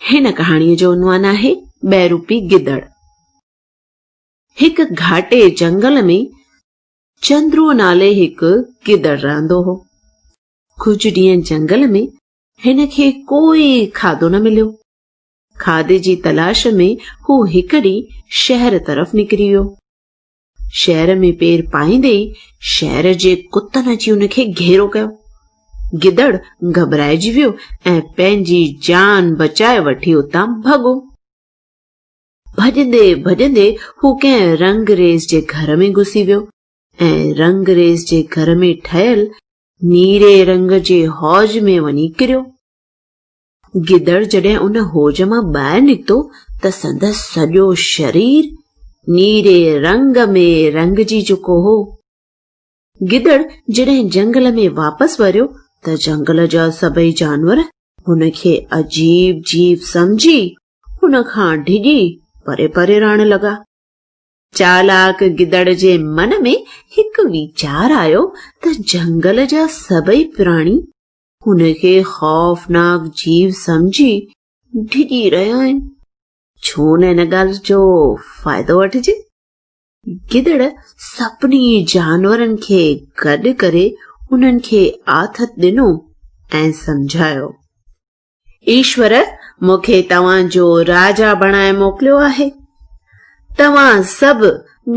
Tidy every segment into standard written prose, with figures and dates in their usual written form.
هن ڪهاڻيء جو عنوان آهي ٻهروپي گدڙ. هڪ گهاٽي جهنگل ۾ چندرو نالي هڪ گدڙ رهندو هو. ڪجهه ڏينهن جهنگل ۾ هن کي ڪوئي کاڌو نه مليو. کاڌي جي تلاش ۾ هو هڪ ڏينهن شهر طرف نڪري ويو. شهر ۾ پير پائيندي ئي شهر جي ڪتن اچي هن کي گهيرو ڪيو. گدڙ گهٻرائجي ويو ۽ پنهنجي جان بچائي وٺي اتان ڀڳو. ڀڄندي ڀڄندي هو ڪنهن رنگريز جي گهر ۾ گهسي ويو ۽ رنگريز جي گهر ۾ ٺهيل نيري رنگ جي حوض ۾ وڃي ڪريو. گدڙ جڏهن ان حوض مان ٻاهر نڪتو ته سندس سڄو شرير نيري رنگ ۾ رنگجي چڪو هو. گدڙ جڏهن جهنگل ۾ واپس وريو ته جهنگل جا سڀئي جانور هن کي عجيب جيو سمجهي هن کان ڊڄي پري پري رهڻ لڳا. چالاڪ گدڙ جي من ۾ هڪ ويچار آيو ته جهنگل جا سڀئي پراڻي هن کي خوفناڪ جيو سمجهي ڊڄي رهيا آهن. ڇو نه ان ڳالهه جو فائدو وٺجي. گدڙ سڀني جانورن کي گڏ ڪري انهن کي آٿت ڏنو ۽ سمجهايو. ايشور مون کي توهان جو راجا بڻائي موڪليو آهي. توهان سڀ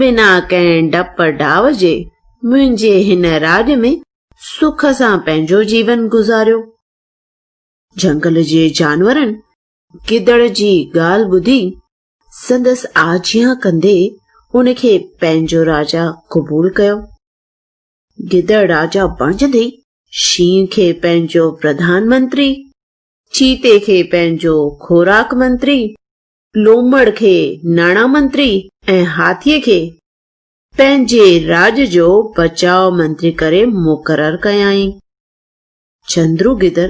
بنا ڪنهن ڊپ ڊاء جي منهنجي هن راڄ ۾ سک سان پنهنجو جيون گذاريو. جهنگل جي جانورن گدڙ جي ڳالهه ٻڌي سندس آجيان ڪندي ان کي پنهنجو راجا قبول ڪيو. گدڙ راجا بڻجندي ئي شينهن کي پنهنجو پرڌان منتري، چيتي کي پنهنجو خوراڪ منتري، لومڙ کي ناڻا منتري ۽ هاٿيء کي پنهنجي راڄ جو بچاء منتري ڪري مقرر ڪيائين. چندرو گدڙ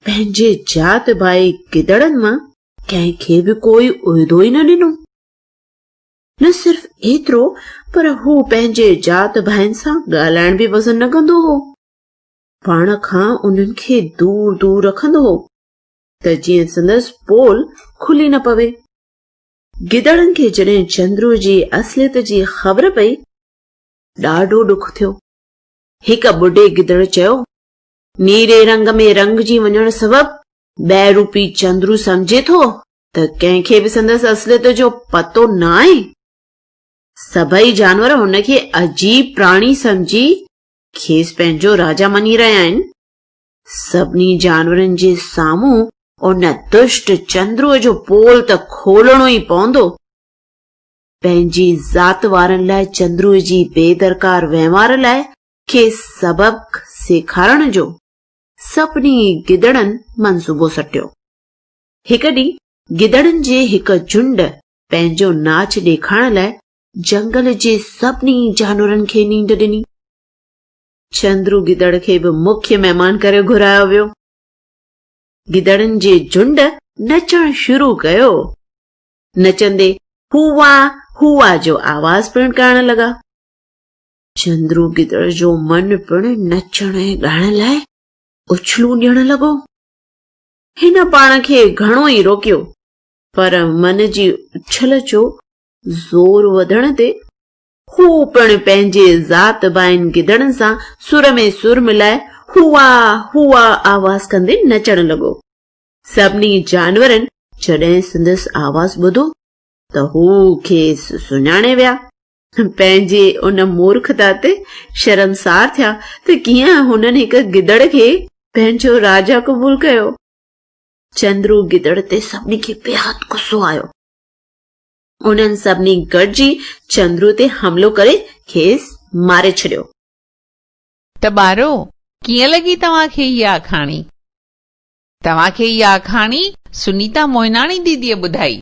پنهنجي ذات ڀائي گدڙن مان ڪنهن کي به ڪوئي عهدو ئي نه ڏنو. نه صرف ايترو پر هو پنهنجي ذات ڀائين سان ڳالهائڻ به پسند نه ڪندو هو. پاڻ کان انهن کي دور دور رکندو هو ته جيئن سندس پول کلي نه پوي. گدڙن کي جڏهن چندروء جي اصليت جي خبر پئي، ڏاڍو ڏک ٿيو. هڪ ٻڍي گدڙ چيو، نيري رنگ ۾ رڱجي وڃڻ سبب ٻهروپي چندرو سمجهي ٿو ته ڪنهن کي به سندس اصليت جو پتو ناهي. سڀئي جانور هن کي عجيب پراڻي سمجهي کيس پنهنجو راجا مڃي رهيا آهن. سڀني جانورن جي سامهون ان دشٽ چندروء جو پول ته کولڻو ئي پوندو. پنهنجي ذات وارن لاء چندروء جي بي درڪار وهنوار لاء کيس سبق سيکارڻ جو سڀني گدڙن منصوبو سٽيو. هڪ ڏينهن گدڙن جي هڪ جهنڊ پنهنجو ناچ ڏيکارڻ لاء جهنگل جي سڀني جانورن کي نينڍ ڏني. چندرو گدڙ کي به مکيه مهمان ڪري گهرايو ويو. گدڙن جي جهنڊ نچڻ شروع ڪيو. نچندي هووا هووا جو آواز پڻ ڪرڻ لڳا. چندرو گدڙ جو من پڻ نچڻ ۽ ڳائڻ لاء اڇلون ڏيڻ لڳو. هن پاڻ کي گهڻو ئي روڪيو، پر من جي اڇل جو زور وڌڻ تي هو پڻ پنهنجي ذات ڀائين گدڙن سان سر ۾ سر ملائي هوئا هوئا آواز ڪندي نچڻ لڳو. سڀني جانورن جڏهن سندس آواز ٻڌو ته هو کيس سڃاڻي ويا. پنهنجي ان مورکتا تي شرمسار ٿيا ته ڪيئن هنن هڪ گدڙ کي پنهنجو راجا قبول ڪيو. چندرو گدڙ تي سڀني کي بيحد غصو آيو. انهن سڀني گڏجي چندرو تي حملو ڪري کيس ماري ڇڏيو. ته ٻارو، ڪيئن لڳي توهان کي هيء آکاڻي؟ توهان کي هيء آکاڻي سنيتا موهناڻي ديديء ٻڌائي.